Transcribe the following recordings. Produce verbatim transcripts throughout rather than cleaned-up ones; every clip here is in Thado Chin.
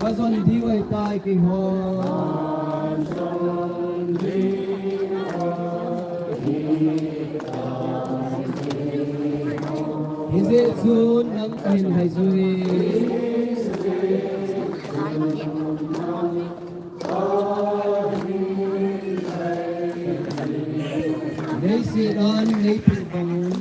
Kazon diu ahitai keiho. Hijeh chun nang kahin haiju hi. Leiset a neipe bang un.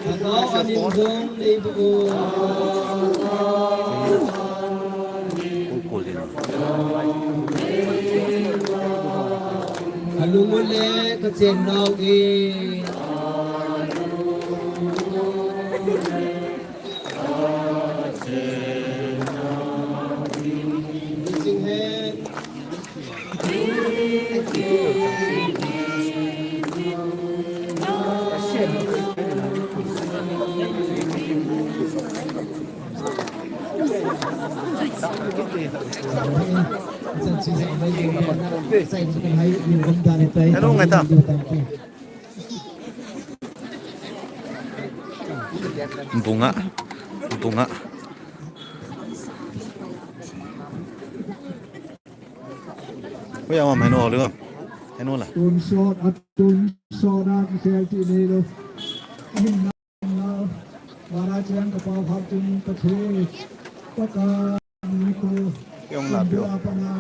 Lhagao anin jong neipe un. Kalung u le kachennau e. Hello, ngai ta. Bunga. Bunga. Oi, ama, henu le. Henu la. Tun sot, a tun sot a kikhel ti nei lou. Ahin na, vana cheng ka pau khap tin Pathen. Pakai ni ko. Yong la pio. Pana.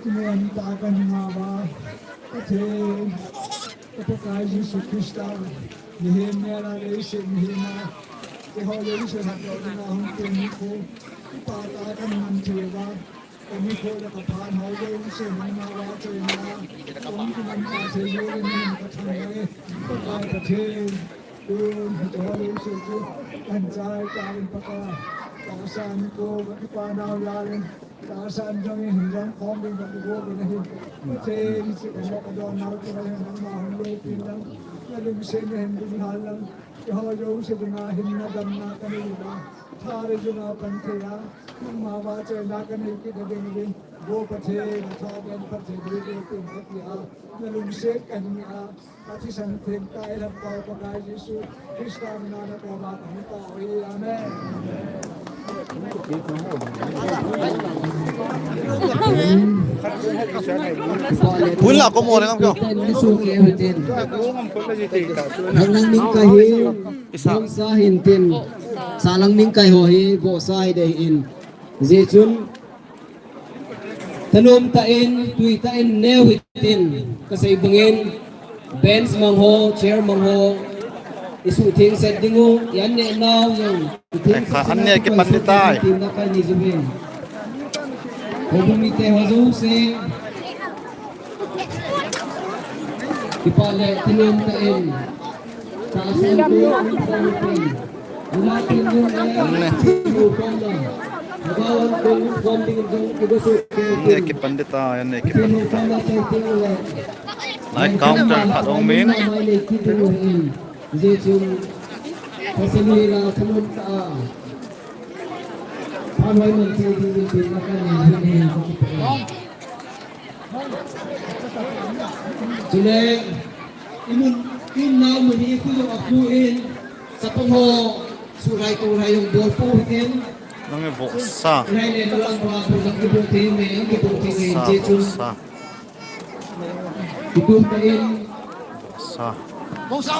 Amen. Ta ka ni ma ba. Pathen. Ka Pakai Jesu Christa. Mihem mela leiset mihem a. Keiho leiset hatlouna hung teng nikho. Kipah tah a kahin man thei uva. Ka nikho le ka phat ho jouse nangma vahchoina. Hung kiman ta thei jouse nangma ka thangvah e. Pakai Pathen. Tun hicheho jouse chu. Kahin chai tah in Pakai. Tahsa nikho ka kipah nau jal in. Tahsa jong in hin jong khom ding ka kigo ding ahi. Pathen, hiche ka mo ka don nau chu ahin nangma hung loupin lang. Na lungset na hin lunglhai lang. Keiho jouse dinga hinna damna kanei uva. Tha le jung a pan thei a. Nangma vahchoina kanei kit na ding uvin. Vo Pathen, nathopen phatthei boh in tin kati a. Na lungset kahin ngeh a. Ka thisan theng tah a lhagao Pakai Jesu Christa mina na koma kahin tao ahi. Amen. Pun la ko mo le ngam kyo. Nang ning kai hi. Isa. Sa hin tin. Sa lang ning kai ho hi. Vo sa hi dei in. Hijeh chun. Thanom tah in, tui tah in, neo hitin, kasei bangin, bench mang ho, chair mang ho, isuhtheng set ding u, i an neh nau jong, isuhtheng set ding u, an neh kipan ding tai. Houbung mite ho jouse, kipah le thanom tah in, Neh kipan ding tai, neh kipan ding tai. Lai counter khat hung um in. Chule, i mun, i nau mun hi khu jong a khu in, chapang ho, suhrai tonglhai jong bol pou hitin. Nang e vohsa. Rai le lang ba, bu lang kibol thei me, ang kibol thei me, vohsa, je chun. Vohsa. Kitum ta in. Vohsa.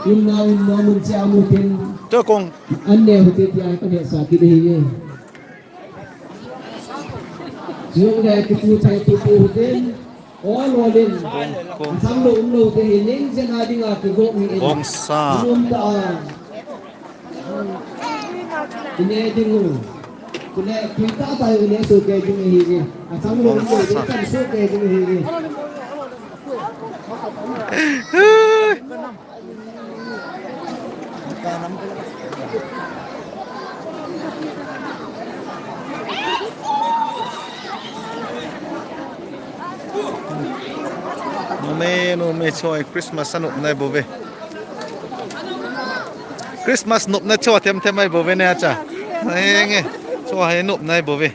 I nau, i nau mun che a mu tin. Te kong. An ne hu te tia ka ne sa ki de hi. Jong le kitu thai tu tu den. Ol ol in. Kong, kong. Asang lo um lo te hi ning jen a ding a kigong hi in. Kong sa. Um ta a. Ine ding u. Kule, kuita tai ule so ke jing hi. Achang lo ko chan so ke jing hi. Nome, nome, choi Christmas anop nai bove. Christmas nopna choi them them ai bove ne acha. Nge, choi hai nop nai bove.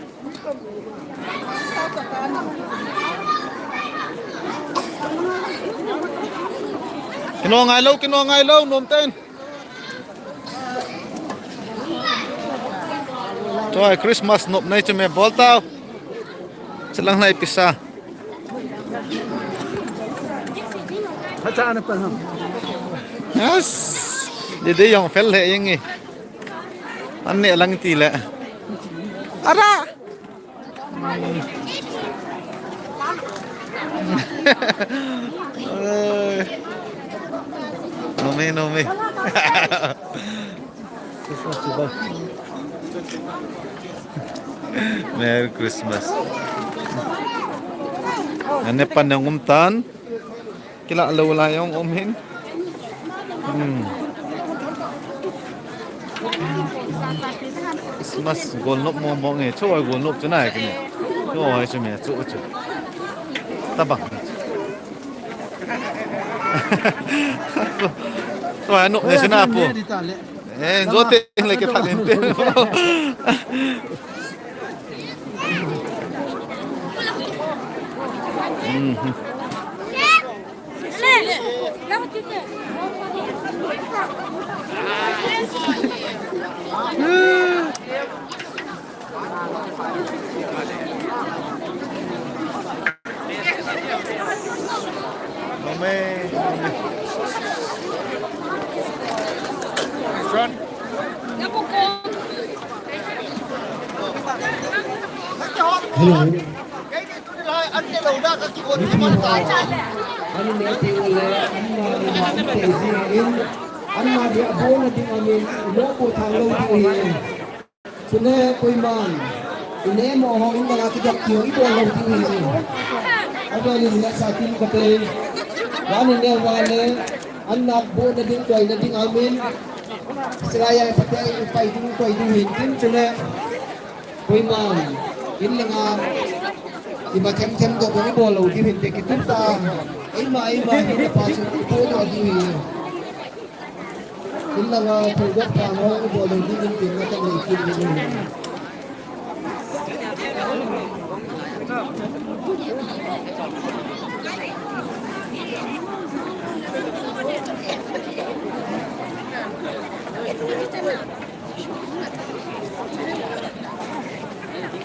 Kino ngai lo, kino ngai lo, nom ten. Choi Christmas nop nai chu me bol tau. Chilang lai pisa. Hacha na pan ham. Yes. Dede jong fel le jeng e. An ne lang ti le. Ara. Oi. Nome, nome. Merry Christmas. Ane pan jong um tan. Kila lo lai jong um hin. Hmm. Christmas golnop mo mo nge, choi golnop chu nai kine. Choi chu me chu chu. Tabang. Choi nop ne sina pu. Eh, jo te le ke tha den te. Mhm. Hello. Anne teng le, anna ding a um tei jing in, anna ding a bon a ding a min, lo ko thang lo ding ahi. Chule koiman, i nemo ho in langa kidop kiu i bol lo ding ahi. Avel in na sa kin ka te, van in ne va le, anna bon a ding, koi na ding a min, silai a pate, i pai ding, koi ding hin tin chule. Koiman, in langa, iba them them ko ko i bol lo diu hinte kitup ta. Eima, eima, hi na pa chu i bol lo diu hi. In langa, thil dok ta mo i bol lo diu hinte na kan nei kit diu hi.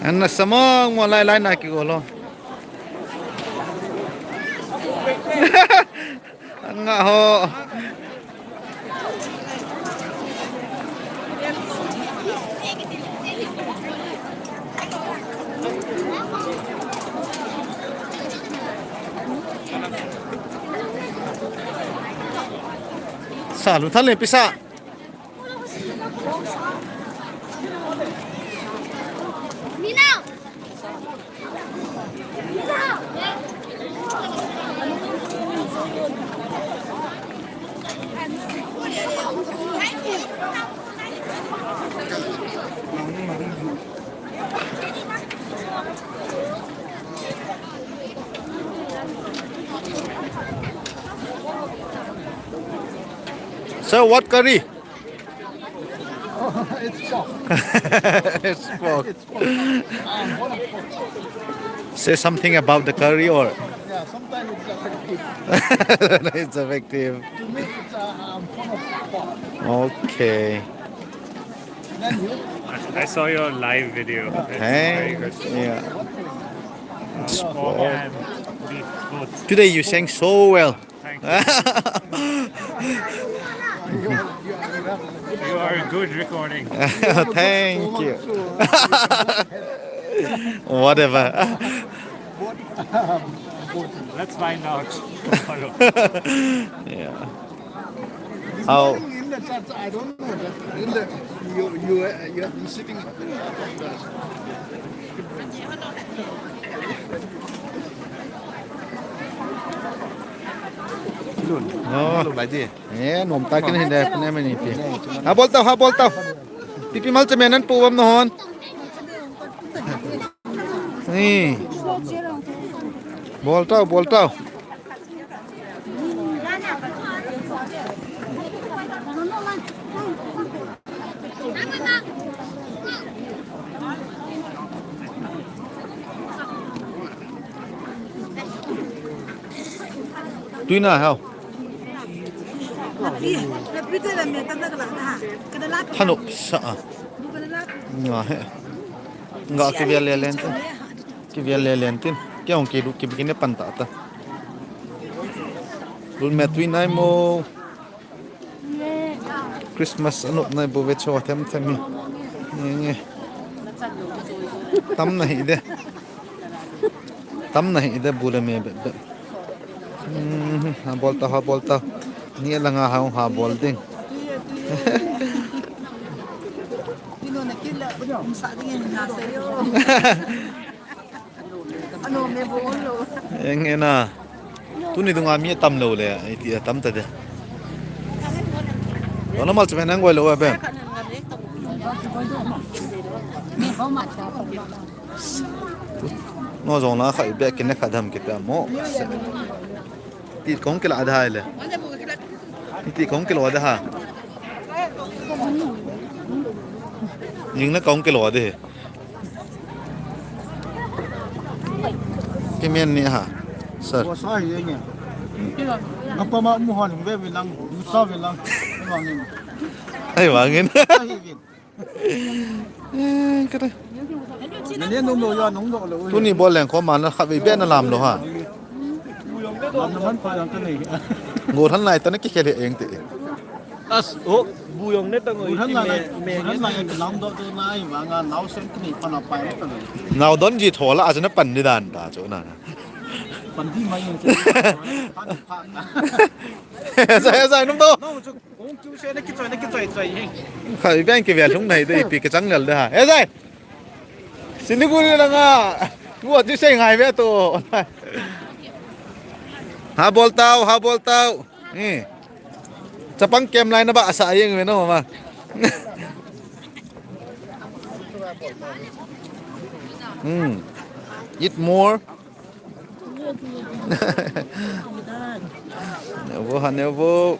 Anna samong mo lai lai na ki golo. Anga ho. Sa lu thale pisa. So what curry? It's pork. It's pork. It's pork. Um, one of pork. Say something about the curry or Yeah, sometimes it's effective. It's effective. To me, it's a, um, form of pork. Okay. Then you? I, I saw your live video. It's very good. Thanks. Yeah. What curry? Uh, It's pork pork. And beef both. Today you sang so well. Thank you. You are a good recording. Thank you. Whatever. Let's find out tomorrow. Yeah. How? I don't know that. In the, you, you, you have been sitting. Lun. Oh. Lun lai di. Eh, nom ta kin hin de, ne me ni pi. Ha bol tau, ha bol tau. Pipi mal che me nan pu bam no hon. Ni. Bol tau, bol tau. Tui na hao. Thanop sa a. Nga he. Nga kivial le len tin. Kivial le len tin. Kei hung kidu kibikine pan ta ta. Lul me tui nai mo. Christmas anop nai bou ve cho them them hi. Nge nge. Tam na hi de. Tam na hi de bu le me be be. Hmm, ha bol ta, ha bol ta. Ni la nga ha, ha bol ding. Eng ena. Tuni dunga mi tam lo le, iti tam ta de. Ona mal chme nang goi lo be. No jong la khai be kin ne kha dam kita mo. Ti kong kila da hai le. Ti kong kilo da ha. Jing na kong kilo de. Kimen ni ha. Sir. Wa sa hi nge. Apa ma mu han ve ve lang, du sa ve lang. Ai wangin. Ai wangin. Eh, kata. Nane nung lo ya nung lo lo. Tuni bol leng ko ma na kha ve be na lam lo ha. Lam na man pa yang ka nei. Ngo than lai ta na ki khel he eng te. As, oh, bu jong ne tang oi. Bu than lai, bu than lai ka lam do do nai, ma nga nau sen kini pa na pai ta. Nau don ji thola a na pan ni dan ta chu na. Pan di mai yang. Sai, sai, nung do. Nung chu kong chu se na ki choi, na ki choi choi. Khai ben ki ve lung nai de pi ka chang lel da. Eh, sai. Siliguri langa. Tu a tu sei ngai ve to. Ha bol tau, ha bol tau. Ni. Chapang kem lai na ba sa yeng ve no ma. Hmm. Eat more. Nevo ha nevo.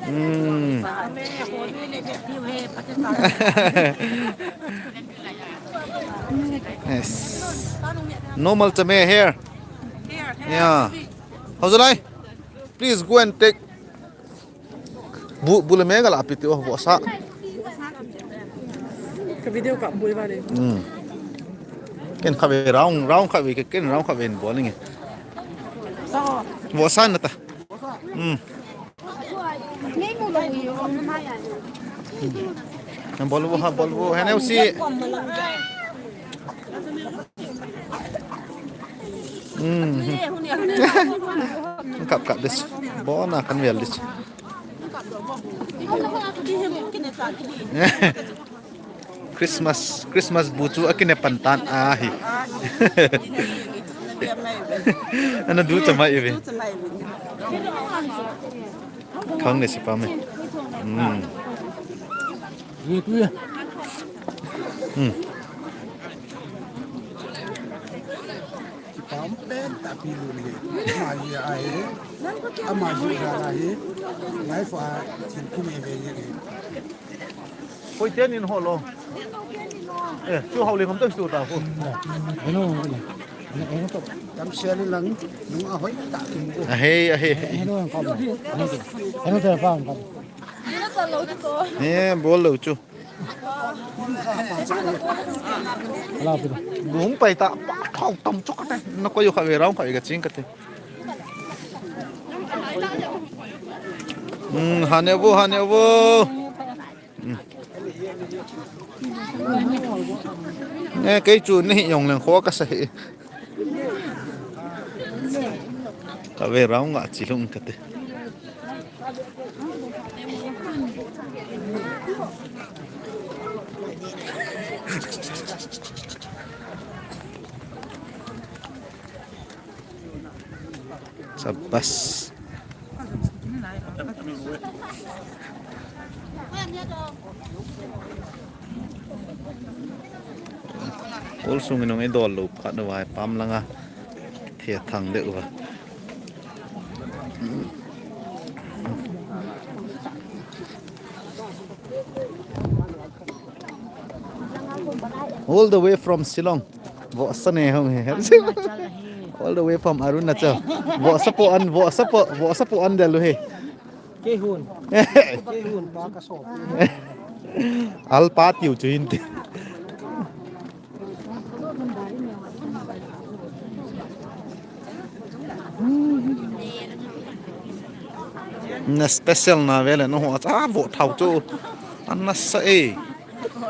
Mm. Yes. Normal chame here. Yeah. How's it like? Please go and take. Bu, bu le mega la piti oh, vosa. Ka video ka bu ba le. Mm. Ken kha ve round, round kha ve ke, ken round kha ve bol nge. Vosa na ta. Mm. Bol bo ha, bol bo ha ne usi. Mm. Kap kap dis. Bona kan vel dis. Christmas, Christmas bu chu akine pan tan ahi. Ana du chama ive. Khang ne si pa me. Hmm. Hmm. Kipam pen tapi lun hi. Ama hi a hi. Ama hi a hi. Life a thil kine ve hi. Koi ten in ho lo. Eh, chu hau le ngam to stu ta ko. Hello. Tam sia le lang. Nung a hoi ta kin ko. A hei, a hei. Hello, kam. Hello, te pa kam. Eh, bol lo chu. Ala pi. Bung pai ta, pa thau tam chu ka te. Na ko yo kha ve rau kha ve ka ching ka te. Hmm, ha ne vo, ha ne vo. Hmm. Eh, kei chu ni hi yong leng kho ka sa hi. Ka ve rau nga chi lung ka te. Sabas. Ol sung inong idol lo phat na vai pam langa thethang de uva. All the way from Shillong. Vohsa ne hung he. All the way from Arunachal. Vohsa po an, vohsa po, vohsa po an delu he. Kehun. Kehun pa ka so. Al pa tiu chu hin ti. Na special na vele no ho cha vo thau chu. An na sa e.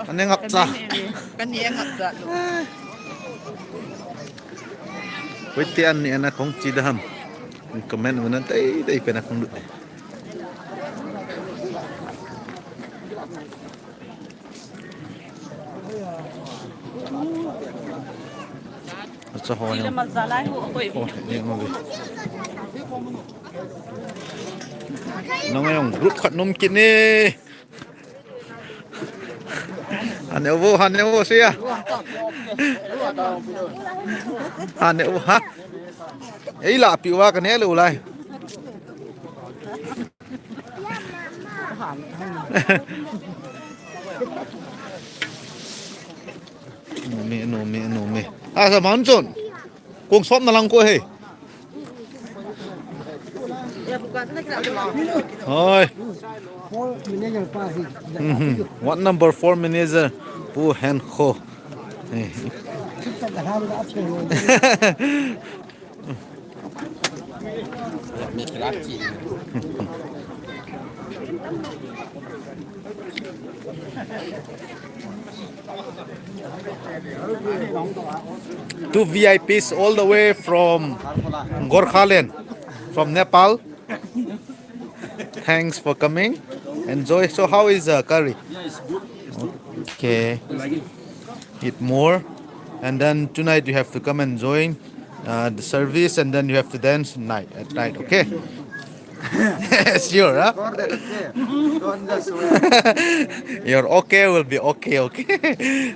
An ne ngap cha. Kan ne ngap cha. Wait te an ni ana kong chi da ham. Comment mana dei dei pe na kong lut. Acha ho ni. Oh, ni mo bi. Nong ayong group khat nom kit ni. Hane uvo, hane uvo siya. Hane uvo ha. Ei la pi uva kane le ulai. Nome, nome, nome. Asa manchon. Kong som na lang ko he. Hoi. Four manager pa hi. Mhm. What number four manager? Pu Hen Kho. Hey. Two V I Ps all the way from Gorkhaland, from Nepal. Thanks for coming. Enjoy. So how is the curry? Yeah, it's good. Okay. Eat more. And then tonight you have to come and join uh, the service, and then you have to dance night at night, okay? Sure, huh? Your okay will be okay, okay?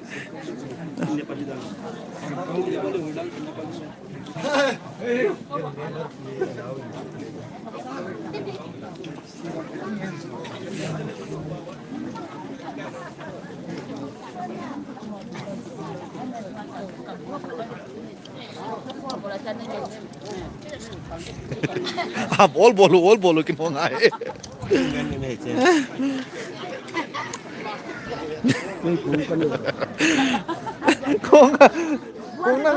Ab ol bolu, ol bolu kin hong ai. Kong, kong na.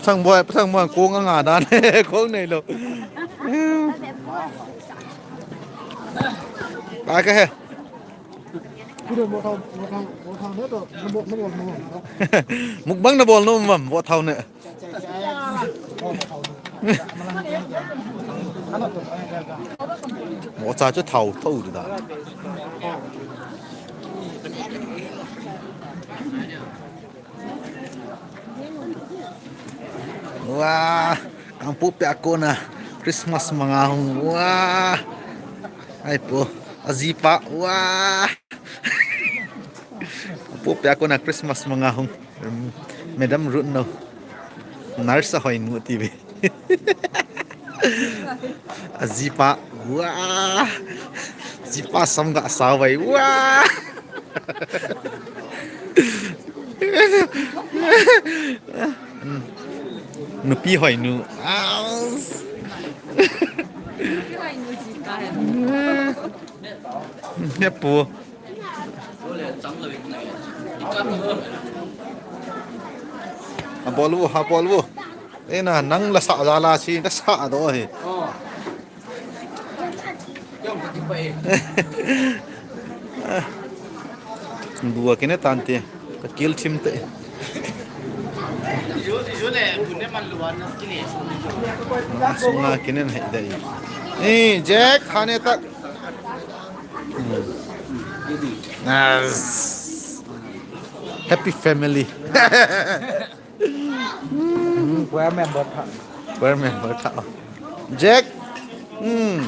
Sang boy, sang boy, kong nga dan, kong nei lo. Ai ka he. Mukbang na bol no mam, bo thau ne. Bo cha chu thau thau da. Wah, kang pu pe a kona Christmas manga hung. Wah. Ai pu, ajipa. Wah. Pu pe a kona Christmas manga hung. Madam Ruth no. Nurse hoi nu ti ve. Ajipa. Wah. Jipa sam ga sa vai. Wah. Nupi hoi nu. He pu. Abol vo, abol vo. Ena nang la sa la la si na sa do he. Bua kine tante. Ka kil thim te. Sunga kine na hai dai. Eh, Jack, hane tak. Hmm. Yes. Happy family. Where member tha? Where member tha? Jack. Hmm.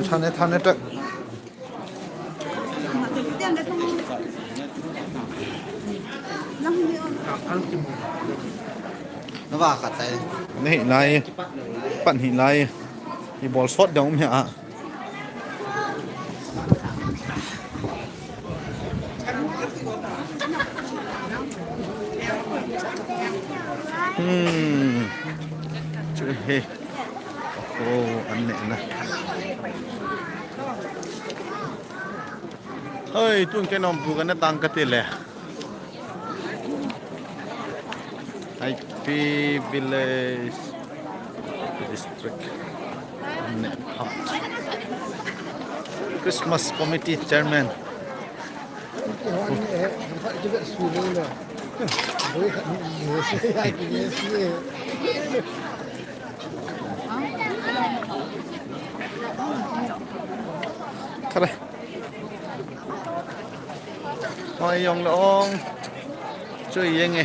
Thane thane tak. Nova khat tai. Nei lai. Pan hi lai. Ibol sot dong mi a. Hmm. Chu he. Oh, an ne na. Oi, tun ke nom bu ka na tang ka ti le. Haipi Village District. Nepal. Christmas Committee Chairman. Khare. Oi, yong le ong. Chu yeng e.